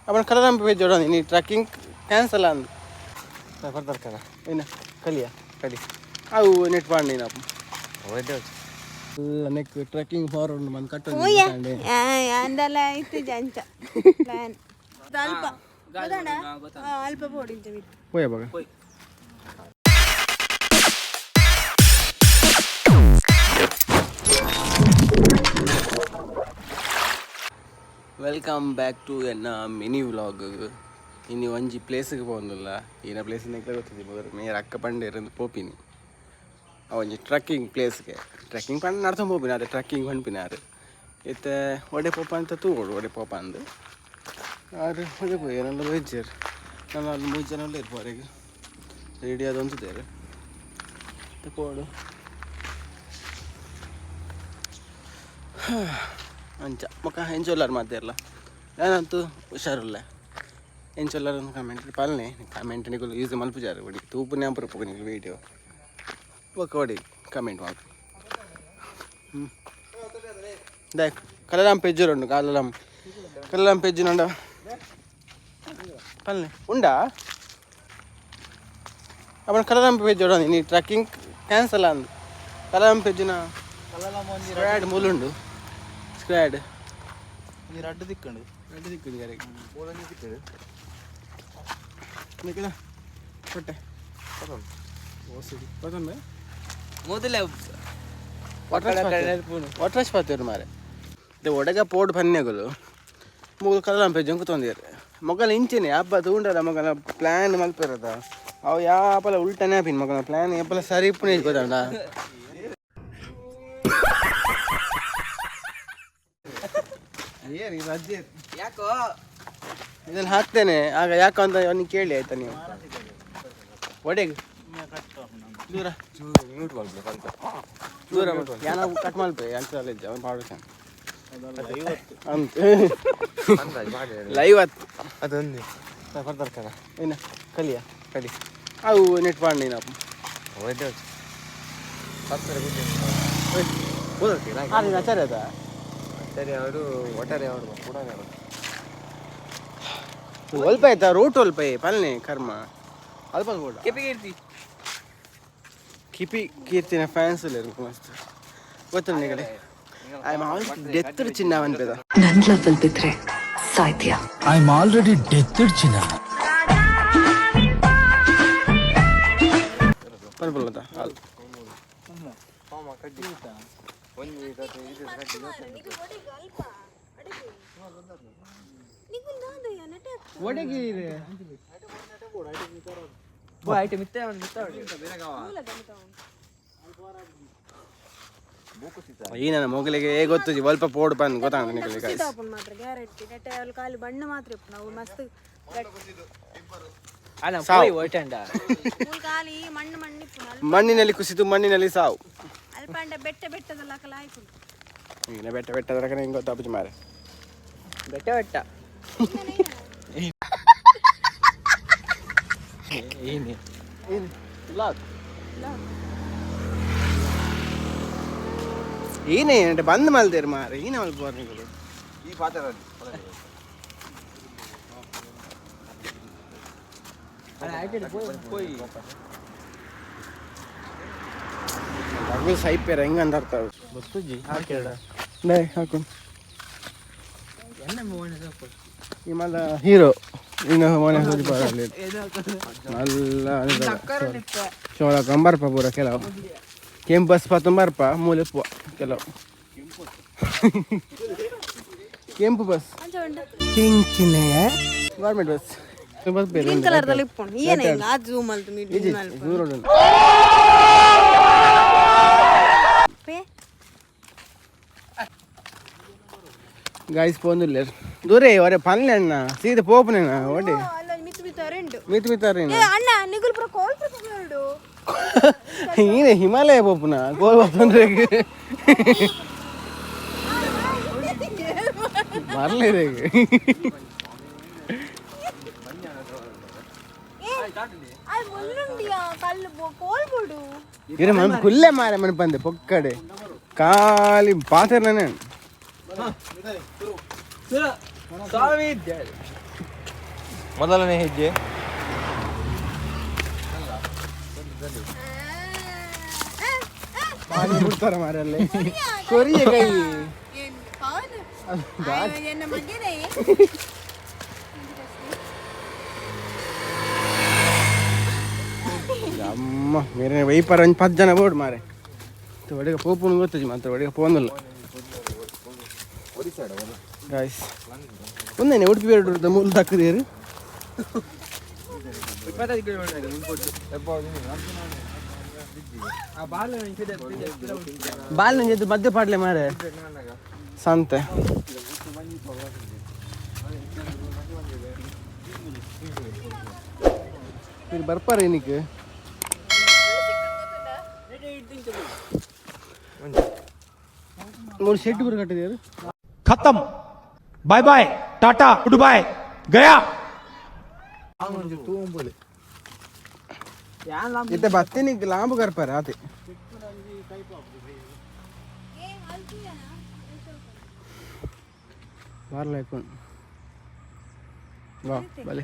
ಅವನ ಕಲರಾಂಬ ಪೇಜ್ ನೀ trekking cancel ಅಂದ್. ಬರ್ತಾರ. ಏನ ಕಲಿಯ? ಕಲಿ. ಅವು ನೆಟ್ ಪಾಂಡಿನ ಎಲ್ಲ ನೆಕ್ ಟ್ರೆಕ್ಕಿಂಗ್ ಫಾರ್ವರ್ಡ್ ಬಂದು ಕಟ್ಟೊಂದು. ಅಂದಲ್ಲ ಇತ್ತು ಅಂಚ ಪ್ಲಾನ್ ಅಲ್ಪ ಗೊತ್ತಂಡ ಅಲ್ಪ ಬೋಡಿಂಚ ಬಿತ್ತು. ಪೋಯ ಬಗ. Welcome back to ಎನ್ನ ಮಿನಿ ವ್ಲಾಗ್. ಇನ್ನು ಒಂಜಿ ಪ್ಲೇಸ್ಗೆ ಪೋಂದುಲ್ಲ. ಈನ ಪ್ಲೇಸ್ ನಿಕ್ಲೆ ಗೊತ್ತಿದ್ದಿ ಮೊದಲು. ಮೇರ್ ಅಕ್ಕ ಪಂಡೇರ್ ಪೋಪಿನಿ ಆ ಒಂಜಿ ಟ್ರೆಕ್ಕಿಂಗ್ ಪ್ಲೇಸ್ಗೆ. ಟ್ರೆಕ್ಕಿಂಗ್ ಪಂಡ ನಡ್ತೊಂದು ಪೋಪಿನ, ಅದೇ ಟ್ರೆಕ್ಕಿಂಗ್ ಪನ್ಪಿನಾರು. ಇತ್ತೆ ಒಡೆ ಪೋಪ ಅಂತ ತೂವೊಡು, ಒಡೆ ಪೋಪ ಅಂದು. ಆರು ಒಡೆ ಪೋಯಿ ಏನೆಲ್ಲ ಬೈಜೇರು. ನಾನು ಅಲ್ಲಿ ಮೂರು ಜನ ಉಲ್ಲೇರು ಪೋರೆಗ್ ರೆಡಿ ಆದ್ ಉಂತುದೇರು. ಇತ್ತೆ ಪೋಡು ಅಂಚ ಮೊಕ. ಎಂಚೊಲ್ಲಾರು ಮಾತೆರ್ಲ? ನಾನಂತೂ ಹುಷಾರುಲ್ಲ. ಎಂಚೊಲ್ಲಾರು ಕಮೆಂಟ್ ಪಾಲನೆ. ಕಮೆಂಟ್ ನಿಕುಲು ಯೂಸ್ ಮಲ್ಪುಜಾರು. ಒಡಿ ತೂಪುನೆ ಅಪರೂಪಕ್ಕೆ ನಿಕುಲು ವೀಡಿಯೋ ಬೊಕ ಒಡಿ ಕಮೆಂಟ್ ಮಲ್ಪು. ಹ್ಞೂ ದಾಯ್ ಕಲರಾಮ್ ಪೆಜ್ಜುರು ಉಂಡು. ಕಲರಾಮ್ ಕಲರಾಮ್ ಪೆಜ್ಜುನಂಡ ಪಲ್ಲೆ ಉಂಡಾ? ಅವನ ಕಲರಾಮ್ ಪೆಜ್ಜೋಡ ನೀ ಟ್ರೆಕ್ಕಿಂಗ್ ಕ್ಯಾನ್ಸಲ್ ಅಂದ್. ಕಲರಾಮ್ ಪೆಜ್ಜುನ ಸ್ಕ್ವಾಡ್ ಮೂಲುಂಡು ಸ್ಕ್ವಾಡ್. ರಡ್ಡು ತಿಕ್ಕಂಡು. ರಡ್ಡು ದಿಕ್ಕುಂಡು ಯಾರಿಗೆ ನಿಖಿಲ ಕೊಟ್ಟೆ ಪತ್ತೊಂದು. ಮೊದಲೇ ವಾಟರ್ ಪಾತೇರು ಮಾರೆ. ಇದು ಒಡಗ ಪೋಡು ಪನ್ಯಗುಲು ಮುಗುಲು ಕಲರಾಮ್ ಪೆಜ್ಜು ತೊಂದಿರು. ಮೊಗಲ ಇಂಚಿನೆ ಹಬ್ಬ ತೂಂಡದ ಮೊಗಲ ಪ್ಲ್ಯಾನ್ ಮಲ್ಪಿರದ. ಅವು ಯಾಪಲ ಉಲ್ಟನೇ ಆಪಿನ ಮಗನ ಪ್ಲ್ಯಾನ್ ಏಪಲ ಸರಿ ಇಪ್ಪುನೆ ಗೊತ್ತಂಡ. ಏನು ರಜೆ? ಯಾಕೋ? ಇದನ್ನು ಹಾಕ್ತೇನೆ ಆಗ. ಯಾಕೋ ಅಂತ ಅವನಿಗೆ ಕೇಳಿ ಆಯ್ತಾ ನೀವು. ಒಡೆಗೆ ದೂರ ದೂರ ಯಾನ ಕಟ್ ಮಲ್ಪೆ ಅಂತ ಅವನು ಪಾಡು ಅಂತ ಲೈವ್ ಅತ್. ಅದೊಂದು ಬರ್ತಾರ. ಏನ ಕಲಿಯ? ಕಲಿ. ಅವು ನೆಟ್ ಪಾಂಡಿನ. ಆಚಾರ್ಯ ಅದ. ಸರಿ, ಅವರು ಒಟ್ಟಾರೆ ಅವರು ಕೂಡ. ಒಲ್ಪ ಆಯ್ತಾ ರೂಟ್ ಒಲ್ಪ ಪಲ್ನೆ ಕರ್ಮ ಅಲ್ಪ ಕೂಡ. ಕೆಪಿ ಕೀರ್ತಿ. ಕಿಪಿ ಕೀರ್ತಿನ ಫ್ಯಾನ್ಸ್ ಇಲ್ಲ ಮಸ್ತ್ ಗೊತ್ತಿಲ್ಲ ನಿಗಡೆ. I am all death ಚಿನ್ನ ಅನ್ಪೇದ. ನನ್ ಲವ್ ಅಲ್ಲಿ ಬಿದ್ರೆ ಸಾಯ್ತೀಯ. I am already ಡೆತ್ಡ್ ಚಿನ್ನ. ಪನ್ಪುಲ್ಲದ ಅಲ್. ಒಡಗಿ ಇದೆ. ಐಟಮ್ ಮಿತ್ತ ಮಿತ್ತ. ಈ ನನ್ನ ಮೊಗಲಿಗೆ ಗೊತ್ತು ಒಲ್ಪ ಪೋಡು ಪನ್ ಗೊತ್ತಾಗ ನಿಗಲೆ ಗೈಸ್. ಆಪುಂಡು ಮಾತ್ರ ಗ್ಯಾರಂಟಿ. ನೆಟ್ಟೆ ಅವ್ಲು ಖಾಲಿ ಬಣ್ಣ ಮಾತ್ರ ಇಪ್ಪು. ನಾವು ಮಸ್ತ್ ಅಲ್ಲ ಪೋಯಿ ಒಟ್ಟಂಡ. ಮೂಲು ಖಾಲಿ ಮಣ್ಣು ಮಣ್ಣು ಇಪ್ಪು ಅಲ್ಪ. ಮಣ್ಣಿನಲ್ಲಿ ಕುಸಿತು ಮಣ್ಣಿನಲ್ಲಿ ಸಾವು. ಅಲ್ಪಾಂಡ ಬೆಟ್ಟ ಬೆಟ್ಟದಲ್ಲ ಅಕಲ ಆಯ್ಪುಂಡು. ಈಗಿನ ಬೆಟ್ಟ ಬೆಟ್ಟದ ರಕನೆ ಹಿಂಗೆ ಗೊತ್ತಾಪುಜಿ ಮಾರೆ. ಬೆಟ್ಟ ಬೆಟ್ಟ ಏನೇ? ಲಾಕ್ ಏನೇ అంటే ಬಂದ್ ಮಲ್ದೇರು ಮಾರೆ. ಈನ ಮಲ್ಪುವಾರ್ ನಿಕುಲು. ಈ ಪಾತ್ರ. ಪೋಯಿ. ಲಘು ಸೈಪೇರ ಹೆಂಗ ಅಂತ ಅರ್ಥ. ಗೊತ್ತುಜಿ. ಲೇ ಹಾಕು. ಈ ಮಲ್ಲ ಹೀರೋ ಇನ್ನು ಮನೆ ಹೋಗಿ ಬರಲಿ ಮಲ್ಲ ಚೋಳ ಕಂಬರ್ಪ ಪೂರ. ಕೆಲವು ಕೆಂಪು ಬಸ್ ಪತ್ತೊಂಬರ್ಪ ಮೂಲೆ ಪೂವ. ಕೆಲವು ಕೆಂಪು ಬಸ್. ಅಂಚ ಉಂಡು. ಗೌರ್ಮೆಂಟ್ ಬಸ್ ಬಸ್ ಬೇರೆ. ಗ್ರೀನ್ ಕಲರ್ ದಲ್ಲಿ ಇಪ್ಪುಂಡು. ಏನೇ ಆ ಜೂಮ್ ಅಲ್ತು ಮೀಟ್ ಮಲ್ಪ. ದೂರ ಉಂಟು. ಪೇ. ಗಾಯ್ಸ್ ಪೋಂದುಲ್ಲೇರ್ ದೂರೇ ಒರೆ ಪನ್ಲೆ ಅಣ್ಣ ಸೀದಾ ಪೋಪುನೇನ ಒಡೆ. ಅಲ್ಲ ಮಿತ್ತು ಮಿತ್ತು ಅರೆಂಡು. ಮಿತ್ ಮಿತ್ತಾರೇನು? ಏ ಅಣ್ಣ, ನಿಗುಲ್ ಪೂರ ಕೋಲ್ ಪೂರ. ಈನೆ ಹಿಮಾಲಯ ಪೋಪುನ ಗೋಲ್ ಪೋಪುನ ಮರಲೇ. ಅದು ಮುಳ್ಳುಂಡಿಯಾ ಕಲ್ಲು ಕೋಲ್ ಬೋಡು. ಇರೆ ಮನ ಕುಲ್ಲೆ ಮಾರೆ ಮನ ಬಂದೆ ಪೊಕ್ಕಡೆ ಖಾಲಿ ಪಾತೆರ್ನೇ. ಸ್ವಾಮಿ. ಮೊದಲನೇ ಹೆಜ್ಜೆ. ಬಿಡ್ತಾರ ಮಾರಲ್ಲಿ ಕೊರಿಯ ಕೈ. ಎನ್ನ ಮಗನೇ. ಅಮ್ಮ ಮೇರೆ ವೈಪರ್ ಒಂಜಿ ಪತ್ತು ಜನ ಬೋಡು ಮಾರೆ. ಒಡೆಗೆ ಪೋಪುನು ಗೊತ್ತುಜಿ ಮಾತ್ರ, ಒಡೆಗೆ ಪೋಂದಲ್ಲ ಗಾಯ್ಸ್. ಒಂದೇನೆ ಉಡುಪಿ ಬೇರೆ ಮೂಲ ತಕ್ಕದೇರು. ಬಾಲ್ ನಂಜೆ ಮಧ್ಯ ಪಾಡ್ಲೆ ಮಾರೆ ಸಂತೆ. మీరు ಬರ್ಪಾರ ಏನಕ್ಕೆ ಮೂರು ಶೆಡ್ ಬರ ಕಟ್ಟಿದ್ದೀರಿ. ಖತಮ್, bye bye, tata, good bye, Gaya. ಇತ್ತೆ ಬತ್ತಿನಿಗ್ ಲಾಂಬು ಕರ್ಪಾರ ಆತೆ. ಬಾರ್ಲ ಹಾಕೊಂಡು ವಾ ಬಲೆ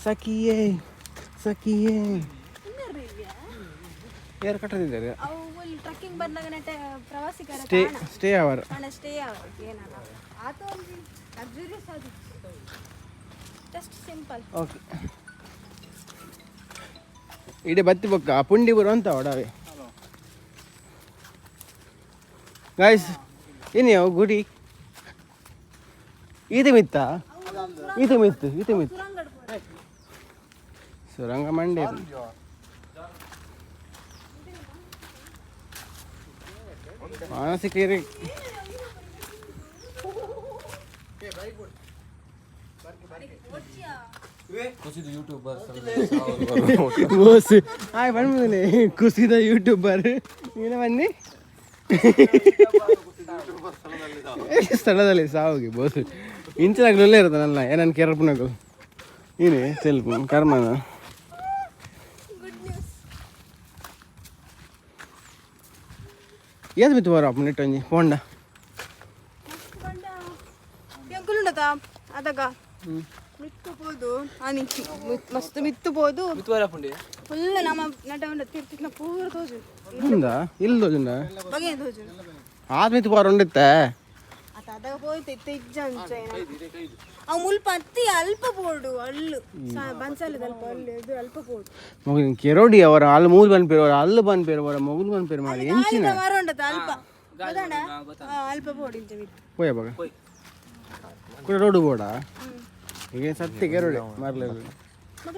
ಸಖಿಯೇ ಸಖಿಯೇ. ಯಾರು ಕಟ್ಟದಿದ್ದಾರೆ? ಅವು ಟ್ರಕ್ಕಿಂಗ್ ಬಂದಾಗ ನೆಟ್ಟ ಪ್ರವಾಸಿಗರ ಸ್ಟೇ ಸ್ಟೇ ಅವರ್. ತಾಣ, ಸ್ಟೇ ಅವರ್. ಏನಲ್ಲ ಆತ ಒಂಜಿ ಲಕ್ಸುರಿಯಸ್ ಆದಿತ್ತು, ಜಸ್ಟ್ ಸಿಂಪಲ್. ಓಕೆ, ಇಡೀ ಬತ್ತಿ ಬೊಕ್ಕ ಪುಂಡಿ ಬರು ಅಂತ ಒಡವೆ ಗಾಯ್ಸ್. ಏನೇ ಅವು ಗುಡಿ ಈತ ಮಿತ್ತ ಈತ ಮಿತ್ತು ಈತ ಮಿತ್ತು ಸುರಂಗ ಮಂಡೆ. ಮಾನಸಿಕ ಬೋಸ್ ಹಾಯ್ ಬಂದ್ಬಿಡಿ. ಕುಸಿದ ಯೂಟ್ಯೂಬರ್ ನೀನು ಬನ್ನಿ ಸ್ಥಳದಲ್ಲಿ ಸಾವುಗೆ ಬೋಸ್ ಇಂಚಿನಾಗ್ಲಲ್ಲೇ ಇರ್ತನಲ್ಲ ಏನನ್ ಕೆರಪುನಗು ನೀನೆ ಸೆಲ್ಫ್ ಕರ್ಮನ. Good news. ಏದು ಬಿತ್ತು ಬರೋ ನೆಟ್ ಒಂಜಿ ಪೋಂಡ. ಬಂಡ ಎಂಕುಲುಂಡತ ಅದಗ ಮಿತ್ತು ಪೋದು ಆನಿ ಮಸ್ತ್ ಮಿತ್ತು ಪೋದು. ಫುಲ್ ನಮ್ಮ ನಟ ಉಂಡ ತಿರ್ತಿಕ್ನ ಪೂರ ತೋಜು. ఉందా ಇಲ್ದೋಜುಂಡ. ಬಗೆ ತೋಜು. ಆದ್ ಮಿತ್ತು ಬಾರ ಉಂಡಿತ್ತೆ. ಅತ ಅದಾಗ ಪೋಯ್ತು ಇತ್ತೆ ಇಜ್ಜ ಅಂಚ. ಅವು ಮುಲ್ಪ ಅತ್ತಿ ಅಲ್ಪ ಪೋಡು ಅಲ್ಲು ಬನ್ಸಾಲದ ಅಲ್ಪ ಅಲ್ಲು ಇದು ಅಲ್ಪ ಪೋಡು. ಮಗು ಕೆರೋಡಿ ಅವರ ಅಲ್ಲಿ ಮೂರು ಬಂದ್ಪೇರು ಅವರ ಅಲ್ಲಿ ಬಂದ್ಪೇರು ಅವರ ಮಗುಲು ಬಂದ್ಪೇರು ಮಾರಿ ಎಂಚಿನ. ಮರ ಉಂಡತ ಅಲ್ಪ ಗೊತ್ತಾಂಡ? ಅಲ್ಪ ಪೋಡು ಇಂಚ ಮಿತ್ತು. ಪೋಯ ಬಗ ಕೂಡ ರೋಡು ಬೋಡ ಈಗ ಸತ್ಯ ಕೆರೋಡಿ ಮಾರ್ಲೆ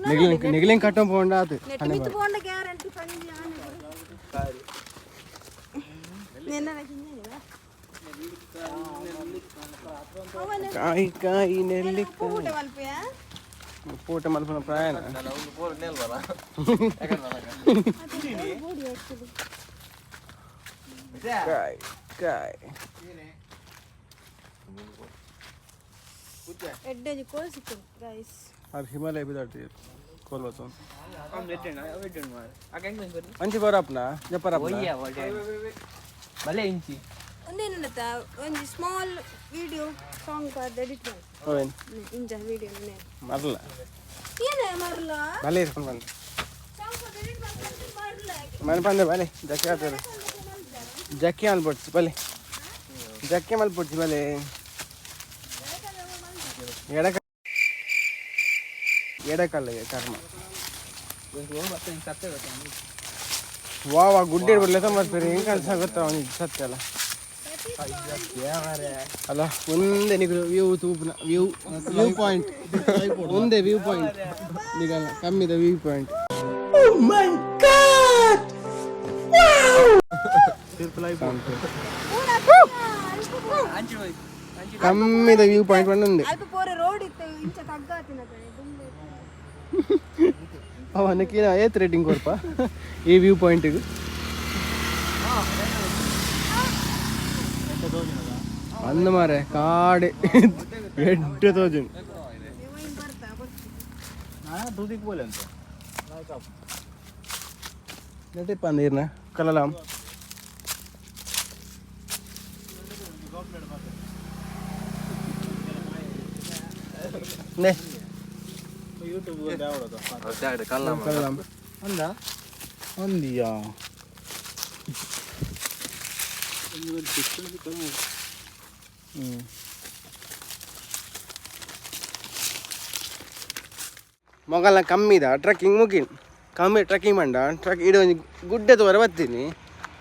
ನೆಗ್ಲಿಂಗ್ ನೆಗ್ಲಿಂಗ್ ಕಟ್ಟಂ ಪೋಂಡ ಆತು. ನೆಟ್ ಮಿತ್ತು ಪೋಂಡ ಗ್ಯಾರಂಟಿ ಪಂಜಿ ಆನೆ ನಿನ್ನ. ಕಾಯಿ ಕಾಯಿ ನೆಲ್ಲಿ. ಊಟ ಮಲ್ಪೆಯಾ? ಪೂಟ ಮಲ್ಪನ ಪ್ರಯಾಣ. ಕಾಯಿ ಕಾಯಿ. ಎಡ್ಡೆಜಿ ಕೋಲ್ ಸಿಕ್ಕು ಗೈಸ್. ಅದು ಹಿಮಾಲಯ ಬಿದಾಡ್ತಿ ಕೋಲ್ವತ್ತು ಅಂಚಿ ಬರಪ್ನ ಜಪ್ಪರಪ್ನ. ಬಲೆ ಇಂಚಿ. ಒಂದೇನುಂಡತ ಒಂಜಿ ಸ್ಮಾಲ್ ವಿಡಿಯೋ ಸಾಂಗ್ ಪಾಡ್ದು ಎಡಿಟ್ ಮಾಡಿ. ಓವೇನ್? ಇಂಚ ವಿಡಿಯೋ ಮರಲ. ಏನ ಮರ್ಲ? ಬಲೆ ಇರ್ಕೊಂಡು ಬಂದು. ಸಾಂಗ್ ಎಡಿಟ್ ಮಾಡಿ ಮರ್ಲ. ಮನೆ ಬಂದೆ ಬಲೆ ಜಕ್ಕೆ ಆಗ್ತದೆ ಜಕ್ಕೆ ಮಲ್ಪೊಡ್ಚಿ ಬಲೆ ಜಕ್ಕೆ ಮಲ್ಪೊಡ್ಚಿ ಬಲೆ ಎಡಕ ಎಡಕಲ್ಲಿಗೆ ಕರ್ಮ. ವಾ ವಾ ಗುಡ್ಡೆ ಬಿಡ್ಲೆ ಬರ್ತೀರಿ ಹೆಂಗೆ ಕಳ್ಸ ಗೊತ್ತಾ ಅವನಿಗೆ ಸತ್ಯ ಅಲ್ಲ ಅಲ್ಲ. ಒಂದೇ ನಿಗಲು ವ್ಯೂ ತೂಪುನ ವ್ಯೂ ವ್ಯೂ ಪಾಯಿಂಟ್ ಒಂದೇ ವ್ಯೂ ಪಾಯಿಂಟ್ ನಿಗಲ್ಲ ಕಮ್ಮಿದ ವ್ಯೂ ಪಾಯಿಂಟ್. ಕಮ್ಮಿದ ವ್ಯೂ ಪಾಯಿಂಟ್ ಒಂದೇ. ಅಲ್ಪ ಪೋರೆ ರೋಡ್ ಇತ್ತು ಇಂಚ ತಗ್ಗಾತಿನ ಕಡೆ ದುಂಬು. ಅವನಕ್ಕೆ ಏತ್ ರೇಟಿಂಗ್ ಕೊರ್ಪ ಈ ವ್ಯೂ ಪಾಯಿಂಟಿಗೆ? ಅಂದ ಮಾರೆ ಕಾಡೆ ಎಡ್ಡೆ ತೋಜುನ್. ಬರ್ತಾ ಬರ್ತಾ. ನೆಟಿಪ್ಪ ನೀರ್ನ ಕಲಲಾಮ್. ನೇ. ಅಂದ ಅಂದಿಯಾ? ಮೊಗಲ ಕಮ್ಮಿದ ಟ್ರೆಕ್ಕಿಂಗ್ ಮುಗಿನ್. ಕಮ್ಮಿ ಟ್ರೆಕ್ಕಿಂಗ್ ಮಂಡ ಟ್ರಕ್ ಇಡ ಒಂಜಿ ಗುಡ್ಡೆ ತೋರ ಬತ್ತೀನಿ.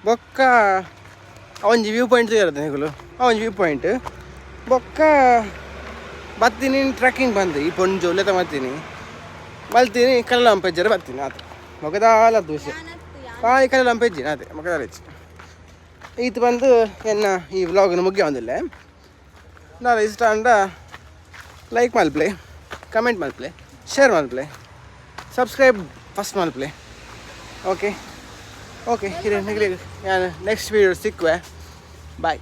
ಬೊಕ್ಕ ಒಂಜಿ ವ್ಯೂ ಪಾಯಿಂಟ್ ಇರುತ್ತೆ ನಿಕುಲು, ಆ ಒಂಜಿ ವ್ಯೂ ಪಾಯಿಂಟ್. ಬೊಕ್ಕ ಬತ್ತೀನಿ ಟ್ರೆಕ್ಕಿಂಗ್ ಬಂದು ಈ ಪೊಂಜು ಮತ್ತೀನಿ ಮಲ್ತೀನಿ ಕಲ್ಲಂಪೆಜ್ಜರ ಬತ್ತೀನಿ ಆತ. ಮೊಗದಾಲ ದೋಸೆ ಕಾಯಿ ಕಲ್ಲಂಪೆಜ್ಜಿ ಅದೇ ಮೊಗದಾಲ ಹೆಚ್ಚು ಈತ ಬಂದು ಎನ್ನ ಈ ವ್ಲಾಗ್ನ ಮುಗಿಯ ಒಂದಿಲ್ಲ. ನಾನು ಇಷ್ಟ ಅಂಡ ಲೈಕ್ ಮಲ್ಪ್ಲೆ, ಕಮೆಂಟ್ ಮಲ್ಪ್ಲೆ, ಶೇರ್ ಮಲ್ಪ್ಲೆ, ಸಬ್ಸ್ಕ್ರೈಬ್ ಫಸ್ಟ್ ಮಲ್ಪ್ಲೆ. ಓಕೆ ಓಕೆ, ಹಿರೇ, ನಾನು ನೆಕ್ಸ್ಟ್ ವೀಡಿಯೋ ಸಿಕ್ಕುವೆ. ಬಾಯ್.